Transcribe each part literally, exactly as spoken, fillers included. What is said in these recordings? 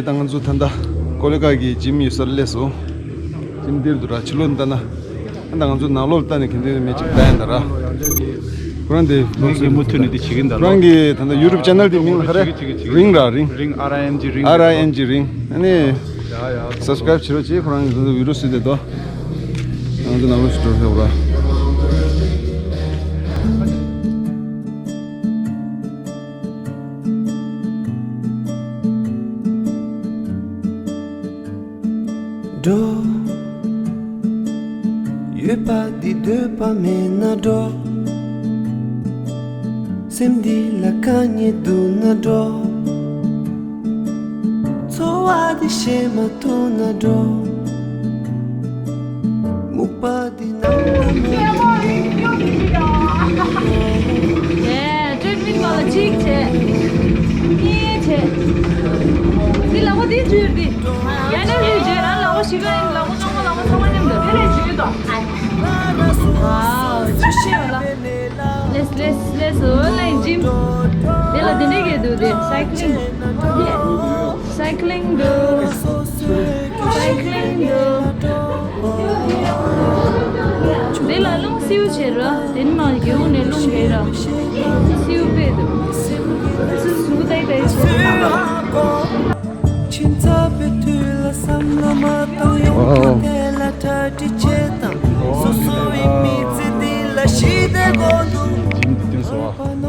ད་ང་ཚོ་ད་ལྟ་ཀོ་ལི་གྷལ་གྱི་ཇིམ་ཡོད་སར་སླེབས་སོང་། ཇིམ་འདིར་འདུག་ར། ཕྱི་ལོགས་ལྟ་ན། ད་ང་ཚོ་ནང་ལོགས་ལ་ལྟ་ནས་ག་འདྲ་མེད་ཅིག་ལྟ་ཡ་འདུག་ར། ཁོ་རང་དེ་ལུགས་སྲོལ་མུ་མཐུད་ནས་དེ་བྱེད་ཀྱིན་ད་ཁོ་རང་གི་ད་ལྟ་ཡུ་ཊུབ་ཅེ་ནལ་དེ་མིང་ལ་ཧ་རེ། རིང་ར་རིང་། རིང་། ཨར་ཨའི་ཨེན་ཇི་རིང་། ཨར་ཨའི་ཨེན་ཇི་རིང་། ཨ་ནི་སབ་སི་ཀ་རེབ་བྱེད་རོགས་བྱེད། ཁོ་རང་གི་ད་ལྟ་བི་ཌི་ཡོ་བཟོས་བསྡད་འདུག་ང་ཚོ་ནང་ལོགས་ཤིག་འགྲོ་ཐུབ་ར། འགྲོ། ཡོད་པ་འདི་འདོད་པ་མེད་ན་འགྲོ། སེམས་འདི་ལ་དཀའ་ངལ་འདུག་ན་འགྲོ། འཚོ་བ་འདི་ཤེས་མ་ཐུབ་ན་འགྲོ། སྨུག་པ་འདི་ནང་ལ་མ། ཡེ། ཊི་རི་ཊི་མེན་ཊི་སྒང་ལ་གཅིག་བྱས། གཉིས་བྱས། འདི་ལག་པ་འདི་འཇུས་འདི། ཡ་ནས་རེད་བརྗོད་རང་ལག་པ་ཞིག་ག་ཡིན། ལག་པ་རྐང་པ་ལག་པ་ཚང་མ་མཉམ་དུ་དེ་ལས་འཇུས་དོ། ཝའོ། ཅི་ཤེས་ཡོད་ལ། ལེས་ལེས་ལེས། ཨོན་ལ་ཡིན་ཇིམ། དེ་ལ་དེ་འདྲས་གས་འདུག་དེ་སའི་ཀི་ལིང་། སའི་ཀི་ལིང་འདུག་སའི་ཀི་ལིང་འདུག་དེ་ལ་རླུང་བསིལ་བྱེད་ར། དེ་ནི་མ་རྒྱལ་པོ་ནས་རླུང་རྒྱས་ར། བསིལ་པས་འདུག་སུ་སུ་ཏའི་ཏའི་བྱེད། ཁྱིམ་ཚང་པའི་དུས་ལ་བསམ་བློ་མ་བཏང་ཡོང་ཁུངས་དེ་ལ་གྲ་སྒྲིག་བྱེད་དང་། སོ་སོ་བའི་མི་ཚེ་འདི་ལ་ཞི་བདེ་དགོས་འདུག་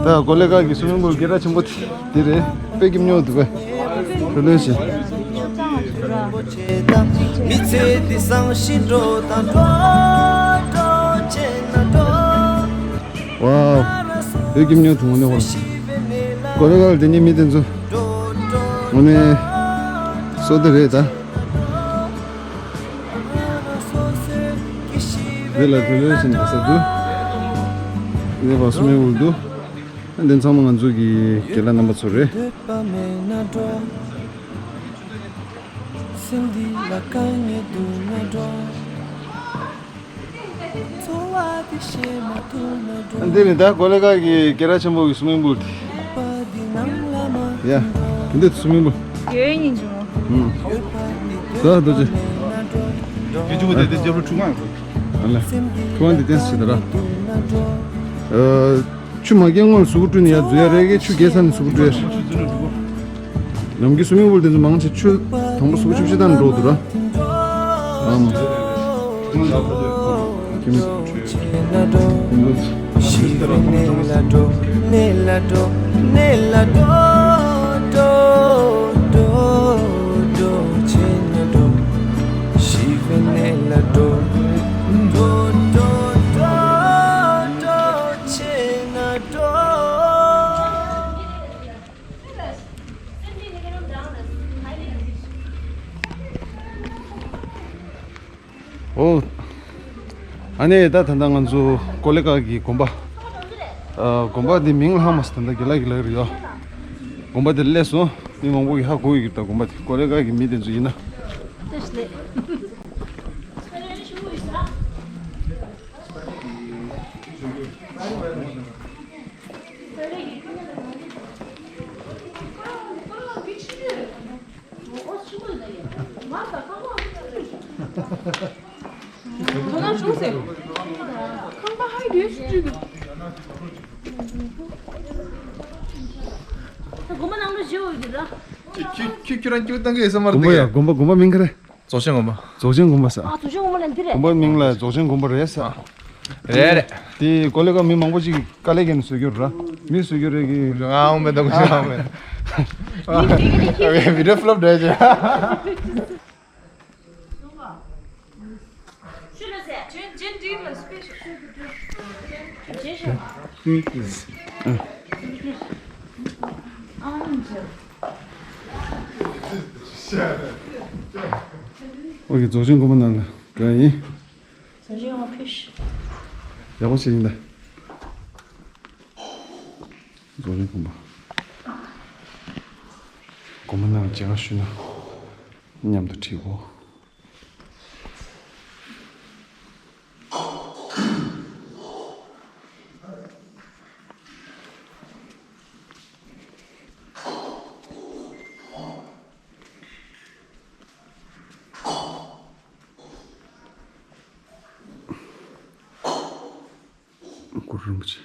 ད་ཀོ་ལི་གྷལ་གྱི་སུ་མིང་པུལ་སྐད་གྲགས་ཆེན་པོ་དེ་རེད། དཔེ་སྐྱིད་ཉོ་འདུག་གས། ཁྱོད་ལོས་བྱེད། མི་ཚེ་འདི་བཟང་ཞིང་འགྲོ་དང་འགྲོ་འགྲོ་བྱེད་ན་འགྲོ། ཝའོ། དཔེ་སྐྱིད་ཉོ་འདུག་ངོ་ནས་ཧོ། ཀོ་ལི་གྷལ་དེ་ཉིད་མི་དེ་ཚོ་ངོ་ནས་སོ་དེ་རེད་ད། དེ་ལ་དེ་ལོས་བྱེད་འདུག་ས་འདུག་དེ་བ་སུ་མིང་པུལ་འདུག་འདི་ཚང་མ་ང་ཚོ་གི་རྒན་ལགས་རྣམ་པ་ཚོ་རེད། འདི་ནི་ད་ཀོ་ལི་གྷལ་གྱི་སྐད་གྲགས་ཆེན་པོ་གི་སུ་མིང་པུལ་དེ། ཡ། འདི་སུ་མིང་པུལ། ཡོད་ཉིན་ཅུང་། ད་རྡོ་རྗེ། ཡུ་ཊུབ་དེ་དེ་རྒྱབ་ལ་ཁྲུ་མང་། ཨ་ལེ། ཁོ་བ་འདི་ཏན་སི་ད་ར། ཨ། ཆུ་མ་རྒྱས་སྔོན་གཟུགས་པོ་བཀྲུས་ནས་ཡར་འཛུལ་ཡ་རེད་གི། ཆུ་རྒྱས་ཚར་ནས་གཟུགས་པོ་བཀྲུས་ཡ་རེད། ནམ་རྒྱུན་སུ་མིང་པུལ་དེ་ཚོ་མང་ཆེ་ཆུ་དང་པོ་གཟུགས་པོ་ཆུ་ཕྱི་དང་འགྲོ་འདུག་ར། ཨམ། ཁྱིམ། ཨོ། ཨ་ནི་ད་ད་ལྟ་ང་ཚོ་ཀོ་ལི་གྷལ་གྱི་དགོན་པ། ཨ། དགོན་པ་འདི་མིང་ལྷག་མ་སོང་། ད་ལྟ་རྒན་ལགས་ཀྱིས་ལབ་རེད་ཡོ། དགོན་པ་དེ་སླེབས་སོང་། མི་མང་པོ་གིས་ཧ་གོ་ཡོད་ཀྱི་རེད། ད་དགོན་པ་དེ་ཀོ་ལི་གྷལ་གྱི་མི་དེ་ཚོ་ཡིན་ན། ཁྱོད་ཁྱོད་ཁྱོད་རང་སྐྱོ་བཏང་གི་ཡོད་ས་མ་རེད། དགོན་པ་ཡ། དགོན་པ། དགོན་པ་མིང་ག་རེ། རྫོགས་ཆེན་དགོན་པ། རྫོགས་ཆེན་དགོན་པ་ཟེར། ཨ། རྫོགས་ཆེན་དགོན་པ་ལ་འདི་རེད། དགོན་པའི་མིང་ལ་རྫོགས་ཆེན་དགོན་པ་རེད་ཟེར། རེད་རེད། དེ་ཀོ་ལི་གྷལ་མི་མང་པོ་ཅིག་གིས་དཀའ་ལས་བརྒྱབ་ནས་བཟོས་ཀྱི་ཡོད་ར། མིས་བཟོས་ཀྱི་ཡོད་རེད་གི། ང་འོང་མེད། ད་གུ་ཤ་འོང་མེད། ཨོ་ཁེ། བི་ཌི་ཡོ་ཕི་ལོབ་འདྲ་ཅིག་ཨོ་ཁེ། རྫོགས་ཆེན་དགོན་པ་ནང་ལ་འགྲོ་ཡ་ཡིན། རྫོགས་ཆེན་དགོན་པ་ཕུད། ཡག་པོ་བྱས་ཡིན་ད། རྫོགས་ཆེན་དགོན་པ། དགོན་པ་ནང་ལ་མཇལ་ཁ་ཞུས་ན་མཉམ་དུ་ཁྲིད་གོ། རིན་པོ་ཆེ།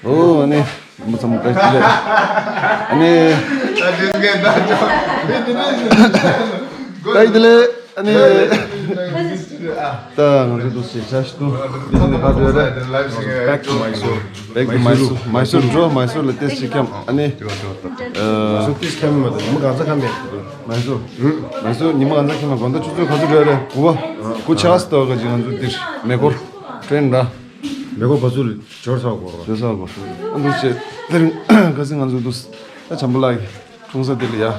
ཨོ་ཨ་ནི་མི་ཚང་མ་བཀྲ་ཤིས་བདེ་ལེགས། ཨ་ནི་བཀྲ་ཤིས་བདེ་ལེགས། ཨ་ནི་ད་ང་ཚོ་འདུག་སེ་བྱ་ཞིག་འདུག་འདི་ནི་ག་འདྲ་རེད། Back to Mysore. Back to Mysore. Mysore འགྲོ། Mysore ལ་ཏོག་ཙམ་འཁྱམས། ཨ་ནི་ཨ། Mysore ཏོག་ཙམ་འཁྱམས་མ་གཏོགས་ཉི་མ་གང་ས་འཁྱམས་མེད། Mysore། Mysore ཉི་མ་གང་ས་འཁྱམས་མ། དགོང་དག་ཆུ་ཚོད་ག་ཚོད་འགྲོ་ཡ་རེད། དགུ་པ། དགུ་ཆགས་སོང་། ད་ག་ཅིག་ང་ཚོ་འདིར་མེ་འཁོར་ཊེན་ར། མེ་འཁོར་བ་ཚུར་འབྱོར་ཚར་གོ་ར། འབྱོར་ཚར་གོ། ཨ་འདུག་སེ་དེ་རིང་ཁ་སང་ང་ཚོ་འདུག་ད་བྱམས་པ་ལགས་ཀྱི་འཁྲུངས་ས་དེ་ལ་ཡ། ཨ་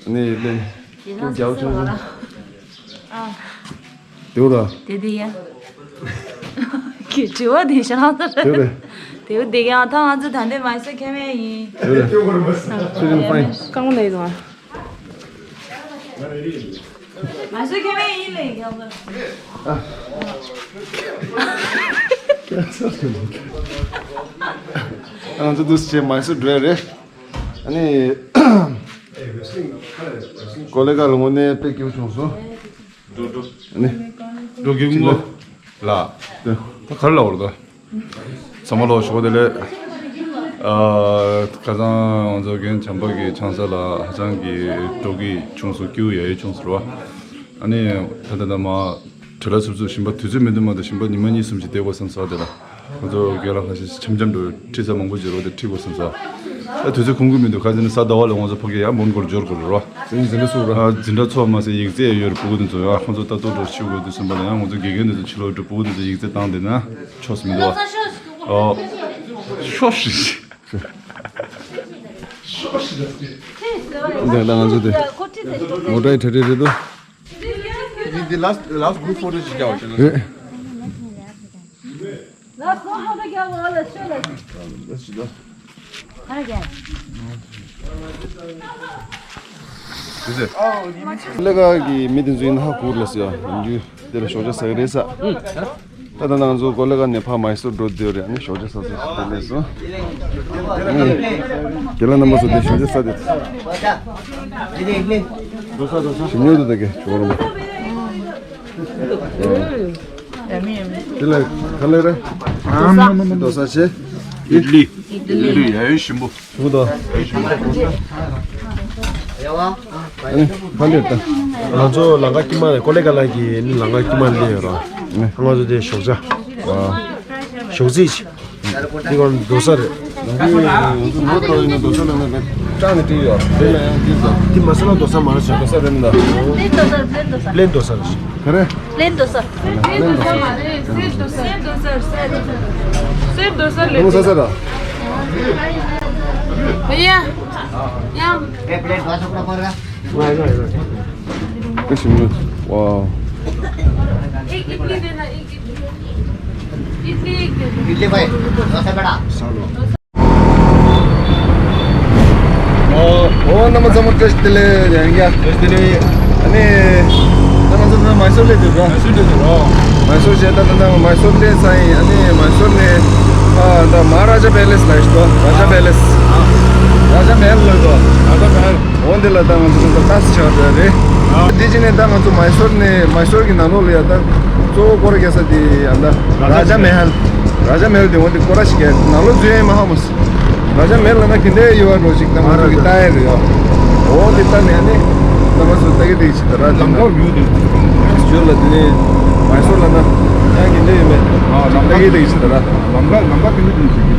ནི་ལན། ཀུན་རྒྱལ་བ་ཆུང་ཆུང་། ཨ། དེའུ་ར། དེ་དེ་ཡ། ཁྱེད་དྲི་བ་དེ་ཤ་ལང་ཚ་རེད། དེའུ་ར། དེའུ་དེ་ཡ། ད་ང་ཚོ་ད་ལྟའི་མ་སི་ཁེ་མེ་ཡིན། དེའུ་ར། ཚུལ་ཁྲིམས་ཕ་ཡིན། རྐང་པ་ན་ཡི་དང་། མ་སི་ཁེ་མེ་ཡིན་ལེ་ཡང་། ང་ཚོ་འདུག་སེ་མ་སི་འགྲོ་ཡ་རེད། ཨ་ནི་ཀོ་ལེ་གྷལ་ལ་དངོས་གནས་དཔེ་སྐྱིད་པོ་བྱུང་སོང་། འགྲོ་འགྲོ། ཨ་ནི་འགྲོ་གི་མོ་ལ། ད་ག་རེ་ལབ་དགོས་རེད་ད། ཚང་མ་ལ་ཞོགས་པ་བདེ་ལེགས། ཨ། ཁ་སང་ང་ཚོ་རྒན་བྱམས་པ་གི་ཆང་ས་ལ་ཧ་ཅང་གི་འགྲོ་གི་བྱུང་སོང་། སྐྱིད་པོ་ཡ་ཡི་བྱུང་སོང་ར། ཨ་ནི་ད་ལྟ་ད་མ་བྲེལ་བ་འཚུབ་འཚུབ། ཞིམ་པ་དུས་ཚོད་མི་འདུག་མ་གཏོགས་ཞིམ་པ་ཉི་མ་གཉིས་གསུམ་ཞིག་བསྡད་དགོས་བསམ་ས་དེ་ལ། ང་ཚོ་རྒན་ལགས་ཁ་ཤས་འཆམ་འཆམ་འགྲོ་ཁྲིད་ས་མང་པོ་ཅིག་རོགས་དེ་ཁྲིད་དགོས་བསམ་ས། ད་དུས་ཚོད་ཁོམ་གི་མི་འདུག་ཁ་སང་ནི་གཟའ་ཟླ་བ་ལ་ང་ཚོ་ཕ་གི་ཡང་མོན་གྷོར་འབྱོར་དགོས་རེད་རོ། འཛིན་གྲྭ་ཚོགས་མ་ཟད་ཡིག་ཚད་ཡོད་རེད། ཕྲུ་གུ་དེ་ཚོ་ཡང་ཁོང་ཚོ་ལྟ་རྟོག་འགྲོ་ཤི་དགོས་དུས་ཙམ་པ་ལ་ཡང་ང་ཚོ་དགེ་རྒན་དེ་ཚོ་ཕྱི་ལོགས་འགྲོ། ཕྲུ་གུ་དེ་ཚོ་ཡིག་ཚད་བཏང་བསྡད་ན་ཆོག་ས་མི་འདུག་བ། ཨོ། ཤོག་ཤིག་འདི་ལ་ང་ཚོ་དེ་མོ་ཊའི་གྲ་སྒྲིག་རེད་འདུག་འདི་འདི་last last group photo ཞིག་རྒྱག་པ་བྱས་ན། རེད། Last group photo རྒྱག་པ་ལ་ཆོས་ལ། ལ་ཞིག་ད། ཧ་རྒྱག་ཀོ་ལེ་གྷལ་གི་མི་དེ་ཚོ་ཡིན་ན་ཧ་གོ་རེད་ལ་ཟེར་ཡ། ཡིན་རྒྱུ་དེ་ལ་ཞོགས་ཇ་ཟ་གི་རེད་ས། ད་ལྟ་ང་ཚོ་ཀོ་ལེ་གྷལ་ནས་ཕར་མའི་སོར་འགྲོ་བསྡད་རེད། ཨ་ནི་ཞོགས་ཇ་ཟ་ས་ཞིག་དེ་ལས་སོང་། རྒན་ལགས་རྣམ་པ་ཚོ་དེ་ཞོགས་ཇ་ཟ་དེ། ཞིམ་ཉོ་དུ་ད་གེ་ཞོགས་རོ་མ། དེ་ལ་ག་ལེ་རེད། དོ་ས་ཆེ། ཨིད་ལི། ཨིད་ལི་ཡ་ཡོད་ཞིམ་པོ། ཞིམ་པོ་དང་། ཨ་ནི་ག་ལེ་ད། ང་ཚོ་ལམ་ཁ་དཀྱིལ་མ་ནས་ཀོ་ལེ་གྷལ་གི་ལམ་ཁ་དཀྱིལ་མ་ལ་སླེབས་ཡོད་ར། ང་ཚོ་དེ་ཞོགས་ཇ། ཞོགས་རྩིས། འདི་ག་རྡོ་ས་རེད། ང་ཚོ་ནོར་དོ་ཡིན་ན་རྡོ་ས་ལ་ན་ཀྲང་ནས་བྲིས་ཡོད། དེ་ལ་ཡང་འདི་ཟ། འདི་མ་ས་ལ་རྡོ་ས་མ་རེད་ཟེར། རྡོ་ས་རེད་མི་འདུག་པླེན་རྡོ་ས་རེད། ག་རེ། པླེན་རྡོ་ས། པླེན་རྡོ་ས། སེར་རྡོ་ས་རེད། སེར་རྡོ་ས་རེད། ཡ། ཡ། ཀུ་ཤུ་མི། ཝའོ། एक इडली देना, एक इडली। इडली एक दे दो। इडली भाई, डोसा बड़ा। ཨོ། ཨོ། རྣམ་པ་ཚང་མ་བཀྲ་ཤིས་བདེ་ལེགས། ཡང་བསྐྱར་བཀྲ་ཤིས་བདེ་ལེགས། ཨ་ནི་ད་ང་ཚོ་ད་མའི་སོར་སླེབས་འདུག་ར། མའི་སོར་སླེབས་འདུག་ར། མའི་སོར་བྱས་ད་ད་ད་མའི་སོར་སླེབས་ཚར་ཡིན། ཨ་ནི་མའི་སོར་ནས་ཨ་ད་མ་ཧ་ར་ཇ་པེ་ལེས་ལ་ཡིན་ཏོ། ར་ཇ་པེ་ལེས། ར་ཇ་མེལ་ལ་ཡིན་ཏོ། ར་ཇ་མེལ། འོ་འདི་ལ་ད་ང་ཚོ་ད་ལྟ་ས་ཆགས་འགྲོ་ཡ་རེད། ཨ། འདི་ཅི་ནས་ད་ང་ཚོ་མའི་སོར་ནས་མའི་སོར་གྱི་ནང་ལོགས་ལ་ཡ་ད་གཙོ་བོ་སྐོར་རྒྱག་ས་དེ་ཡ་ད་ར་ཇ་མེལ། ར་ཇ་མེལ་དེ་འོ་འདི་སྐོར་ར་ཞིག་གི་ནང་ལོགས་འཛུལ་ཡ་ཡིན་མ་ཧ་མོ་སི། ར་ཇ་མེལ་ལ་ན་གི་འདྲའི་ཡོད་རོ་ཞིག་ད་ང་ཚོ་གི་ལྟ་ཡ་རེད་ཡ། འོ་འདི་ལྟ་ནས་ནི་ད་ང་ཚོ་ལྟ་གི་འདི་ཞིག་ད་ར་ལམ་ཁ་ཡོད་དེ། ཞོར་ལ་དེ་ནས་མའི་སོར་ལ་ན་ཡང་གི་འདྲའི་ཡོད་མེད་ལྟ་གི་འདི་ཞིག་ད་ར། ལམ་ཁ་ལམ་ཁ་གི་འདི་ཞིག་གི།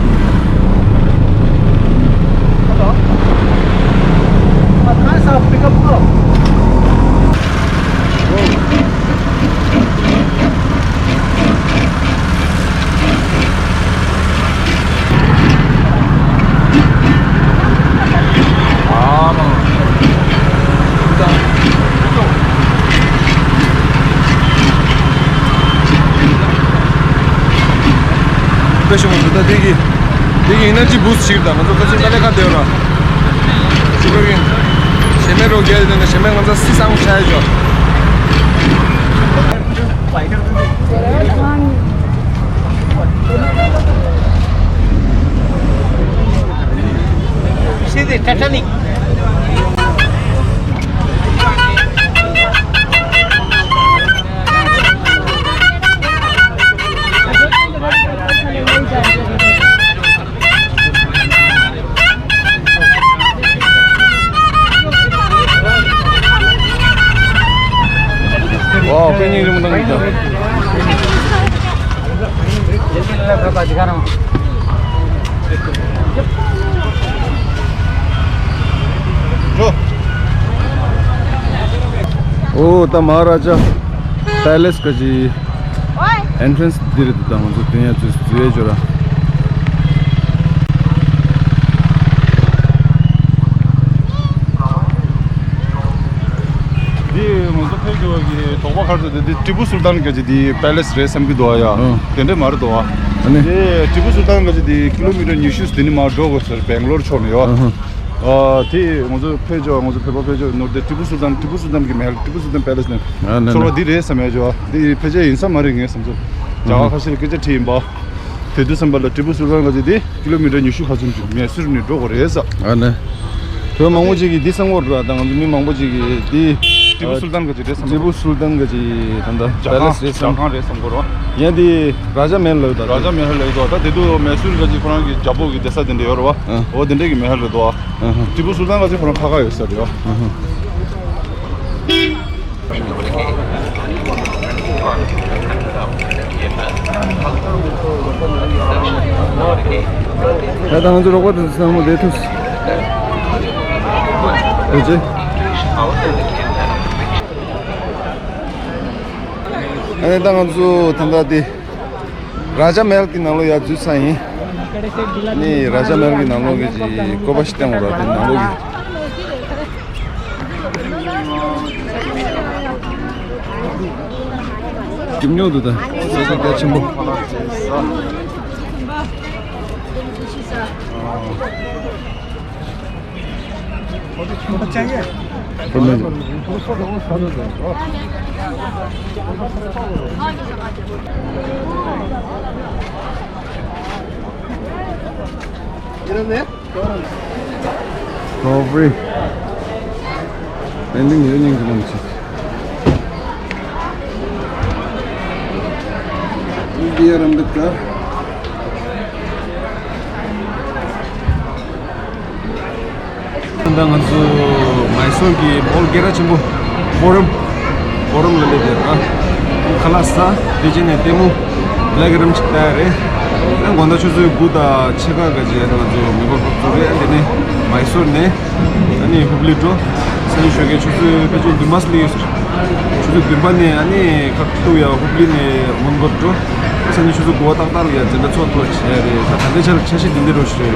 དཔེ་ཞིག་མ་འདུག་ད་འདི་གི་འདི་གི་ཨེ་ནར་ཇི་བུ་སི་ཊི་ཞིག་དང་ང་ཚོ་ཁ་སང་དཀའ་ལས་ཁག་བསྡད་ཡོད་ར། ཅི་གོ་གི་ཞེ་མེད་རོགས་རྒྱལ་དེ་ན་ཞེ་མེད་ང་ཚོ་སི་སང་ཆ་ཡ་ཅོ། ཝའོ། དཔེ་སྙིང་རྗེ་མོ་གནང་གི་འདུག་འགྲོ། ཨོ་ད་མ་ཧཱ་རཱ་ཇཱ་པེ་ལེ་སི་ག་ཅི་ཨེན་ཊི་རན་སི་འདི་རེད་འདུག་ད་ང་ཚོ་དེ་ཡང་འཛུལ་འཛུལ་ཡས་འཇོག་ར། འདི་ང་ཚོ་ཕེབས་རྒྱུ་བ་གི་དོགས་པ་ག་རེ་འདུག་འདི་ཏི་པུ་སུལ་ཏཱན་ག་ཅི་འདི་པེ་ལེ་སི་རེད་བསམ་གྱི་འདུག་ཨ་ཡ། ཨང་། དེ་འདྲས་མ་རེད་འདུག་ཨ། ཨ་ནི། འདི་ཏི་པུ་སུལ་ཏཱན་ག་ཅི་འདི་ཀི་ལོ་མི་ཊར་ཉི་ཤུ་དེ་ནི་མར་འགྲོ་དགོས་ཟེར་བེང་ལོར་ཕྱོགས་ནས་ཡོད། ཨ་ཧ། ཨ་དེ་ང་ཚོ་ཕེབས་རྒྱུ་བ་ང་ཚོ་བོད་པ་ཕེབས་རྒྱུ་ནོར་དེ་ཏི་པུ་སུལ་ཏཱན་ཏི་པུ་སུལ་ཏཱན་གི་མེ་ཧལ་ཏི་པུ་སུལ་ཏཱན་པེ་ལེ་སི་ནས་ཨ་ནི། ཚོར་བ་འདི་རེད་བསམ་ཡ་བྱུང་བ། འདི་ཕལ་ཆེར་ཡིན་ས་མ་རེད་ངས་བསམ་ཚོར། རྒྱ་གར་ཁ་ཤས་ལ་སྐད་ཆ་དྲིས་ཡིན་པ། དེ་དུས་ཙམ་པ་ལ་ཏི་པུ་སུལ་ཏཱན་ག་ཅི་དེ་ཀི་ལོ་མི་ཊར་ཉི་ཤུ་ཁ་ཚུན་ཅིག་མེ་སོར་ནས་འགྲོ་དགོས་རེད་ས། ཨ་ནི། བོད་མང་པོ་ཅིག་གིས་འདི་བསམ་གྱི་ཡོད་རེད་ད། ང་ཚོ་མི་མང་པོ་ཅིག་གིས་འདི་ཏི་པུ་སུལ་ཏཱན་ག་ཅི་རེད་བསམ་གྱི་ཡོད། ཏི་པུ་སུལ་ཏཱན་ག་ཅི་ད་ལྟ་རྒྱ་པེ་ལེ་སི་རེད་བསམ། རྒྱ་གང་རེད་བསམ་གྱི་ཡོད་རེད་བ། ཡང་འདི་རཱ་ཇཱ་མེ་ཧལ་ལབ་ད། རཱ་ཇཱ་མེ་ཧལ་ལབ་ཡོད་དོ། ད་དེ་དུས་མེ་སོར་ག་ཅི་ཁོ་རང་གི་རྒྱལ་པོ་གི་བསྡད་ས་དེ་འདྲ་ཡོད་རེད་བ། ཨ། འོ་དེ་འདྲས་ཀྱི་མེ་ཧལ་རེད་དོ། ཨ་ཧ། ཏི་པུ་སུལ་ཏཱན་ག་ཅི་ཁོ་རང་ཁ་ཁ་ཡོད་ས་རེད་བ། ཨ་ཧ། ད་ལྟ་ང་ཚོ་རོགས་པ་དེ་ཚོ་ཚང་མ་བསྡད་ཐུབ། དེ་རྗེས། ཨ་ནི་ད་ང་ཚོ་ད་ལྟ་དེ་རཱ་ཇཱ་མེལ་གྱི་ནང་ལོགས་ཡར་འཛུལ་ཚར་ཡིན། ནི་རཱ་ཇཱ་མེལ་གྱི་ནང་ལོགས་ཀྱི་ཅིག་བཀོད་པ་ཞིག་བསྟན་དགོས་ར། དེ་ནང་ལོགས་ཀྱི། སྒྲིབ་ཉོག་འདུག་ད། ས་ཆ་གལ་ཆེན་པོ། Strawberry. Pending ཡོད་སྙིང་རྗེ་མང་ཆེ། India རམ་འདི་ག་ད་ང་ཚོ་མའི་སོར་གྱི་མོལ་སྒེར་ར་ཆེན་པོ་ཕོ་རམ། ཕོ་རམ་ལ་སླེབས་ཡོད་ར། ཁ་ལག་ཟ། དེ་རྗེས་ནས་ལྟད་མོ་ལ་གི་རིམ་ཅིག་ལྟ་ཡ་རེད། ཨ་དགོང་དག་ཆུ་ཚོད་དགུ་དང་ཕྱེད་ཀ་ག་ཅིག་ང་ཚོ་མེ་འཁོར་ཕབ་ཚུགས་རེད། ཨ་དེ་ནས་མའི་སོར་ནས་ཨ་ནི་ཧུབ་ལི་འགྲོ། སང་ཉིན་ཞོགས་ཀས་ཆུ་ཚོད་ཕལ་ཆེར་བདུན་པ་སླེབས་ཡོད་ཟེར། ཆུ་ཚོད་བདུན་པ་ནས་ཨ་ནི་ཁ་ཐུག་ཡ་ཧུབ་ལི་ནས་མོན་གྷོ་འགྲོ། སང་ཉིན་ཆུ་ཚོད་དགུ་པ་ཏག་ཏག་ལ་ཡ་འཛིན་གྲྭ་ཚོགས་ཐུབ་པ་བྱེད་ཡ་རེད། ད་ད་ལྟའི་ཆར་འཆར་གཞི་འདི་འདྲ་རོ་ཞིག་རེད་ཡ།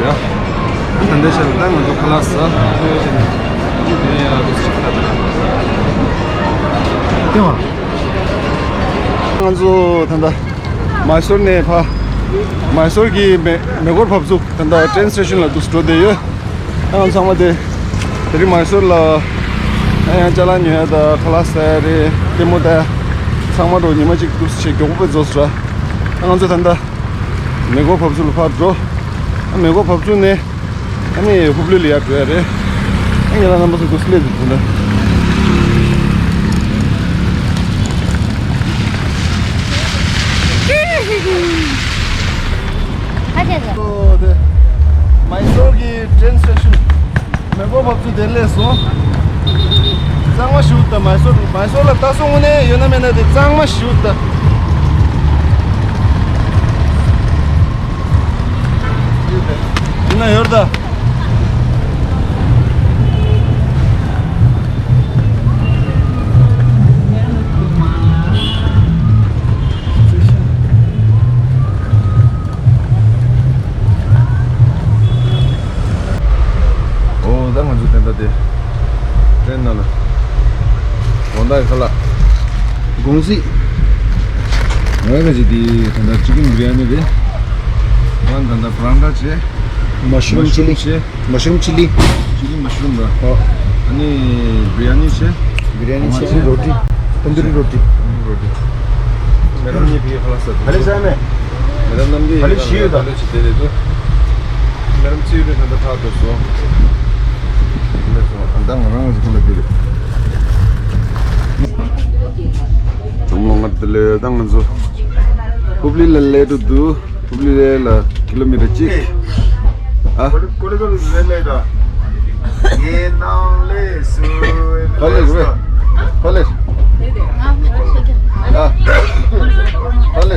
ད་ལྟའི་ཆར་ད་ང་ཚོ་ཁ་ལག་ཟ། ལྟེ་བ། ང་ཚོ་ད་ལྟ་མའི་སོར་ནས་ཕ། མའི་སོར་གྱི་མེ་མེ་འཁོར་ཕབ་ཚུགས་ད་ལྟ་ཊེན་སི་ཊེ་ཤན་ལ་འདུག་འགྲོ་བསྡད་ཡོད། ང་ཚང་མ་དེ་དེ་རིང་མའི་སོར་ལ་ཡང་ཅ་ལག་ཉོ་ཡ་དང་ཁ་ལག་ཟ་ཡ་རེད། ལྟད་མོ་ལྟ་ཡ། ཚང་མ་འགྲོ་ཉི་མ་གཅིག་འདུག་བྱེད་མགྱོགས་པོ་རྫོགས་སོང་ར། ང་ཚོ་ད་ལྟ་མེ་འཁོར་ཕབ་ཚུགས་ལ་ཕར་འགྲོ། མེ་འཁོར་ཕབ་ཚུགས་ནས། ཨ་ནི་ཧུབ་ལི་ལ་ཡར་འགྲོ་ཡ་རེད། ཨ་ངེད་ལ་རྣམ་པ་ཚོ་འདུག་སླེབས་འདུག་ད། ཨོ་དེ། མའི་སོར་གྱི་ཊེན་སི་ཊེ་ཤན། མེ་འཁོར་ཕབ་ཚུགས་དེ་སླེབས་སོང་། གཙང་མ་ཞིག་འདུག་ད་མའི་སོར་མའི་སོར་ལ་ལྟ་སོང་དངོས་གནས་ཡོད་ན་མེད་ན་དེ་གཙང་མ་ཞིག་འདུག་ད། ཡིན་ན་ཡོད་ད། ཨོ་ད་ང་ཚོ་དེ་འདྲ་དེ་ཊེན་ནང་ལ་དགོང་དག་གི་ཁ་ལག་དགོང་ཟིག་ང་ག་ཅིག་དེ་དེ་འདྲ་ཅི་ཀེན་བི་རི་ཡ་ནི་རེད། ད་ལྟ་པ་རན་ཐ་བྱས། མ་ཤུ་རུམ་ཅི་ལི། བྱས། མ་ཤུ་རུམ་ཅི་ལི། ཅི་ལི་མ་ཤུ་རུམ་ར། ཨོ། ཨ་ནི་བི་རི་ཡ་ནི་བྱས། བི་རི་ཡ་ནི་བྱས། རོ་ཊི། ཏན་དུ་རི་རོ་ཊི། རོ་ཊི། མེ་ཌམ་གཉིས་ཕ་གིར་ཁ་ལག་ཟ་འདུག་ཕ་ལེ་ཟ་མེད། མེ་ཌམ་རྣམ་རྒྱལ་ཕ་ལེ་ཞིག་ཡོད་ད། ཕ་ལེ་ཅི་དེ་རེད་འདུག་མེ་ཌམ་ཅི་ཡོད་ད་ད་ལྟ་ཐག་ཐོག་སོང་། ད་ང་རང་ཚོ་ཁོ་ལ་དེ་རེད། ཚང་མ་ང་དེ་ལས་ད་ང་ཚོ་ཧུབ་ལི་ལ་སླེབས་འགྲོ་འདུག་ཧུབ་ལི་ལ་ཀི་ལོ་མི་ཊར་གཅིག་ཨ། ཀོ་ལི་ཀོ་ལི་ལ་ལ་ད། ཡེ་ནང་ལས་སུ། ཧོ་ལེ་རེ། ཧོ་ལེ། ཨ། ཧོ་ལེ།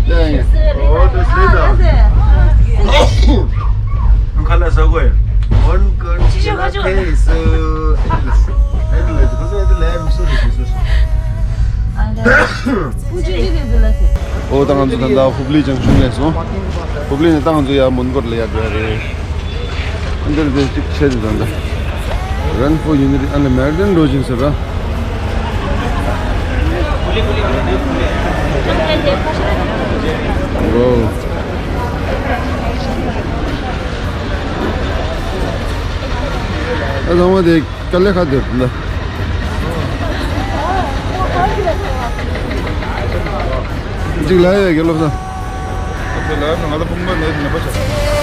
ཡ་ཡ། ཨོ་དེ་སུ་ད། ཁ་ལ་ཟ་གོ་ཡ། ཨོན་ཀར་ཅི་ཤོ་ཁ་ཅོ། ཨེ་ལེ་ཁོ་ཚོ་ཨེ་ལེ་མི་སུ་རེ་ཁོ་ཚོ། ཨོ་ད་ང་ཚོ་ད་ལྟ་ཧུབ་ལི་ཇང་ཤུན་སླེབས་སོང་། ཧུབ་ལི་ནས་ད་ང་ཚོ་ཡར་མོན་གྷོ་ལ་ཡར་འགྲོ་ཡ་རེད། ཨ་འདིར་དེ་གཅིག་བྱས་ཏེ་ད་ལྟ་Run for Unity ཨ་ལ་American འགྲོ་བཞིན་ཟེར་ར། ཨོ། ཨ་ཚང་མ་དེ། དཀའ་ལས་ཁག་འདུག་ལ། གཅིག་ལ་ཡོད་ཀྱི་བློ་བཟང་། ཨ་ཚོ་ལ་ང་ལ་ཕུང་པ་ནས་ནད་པ་ཆགས།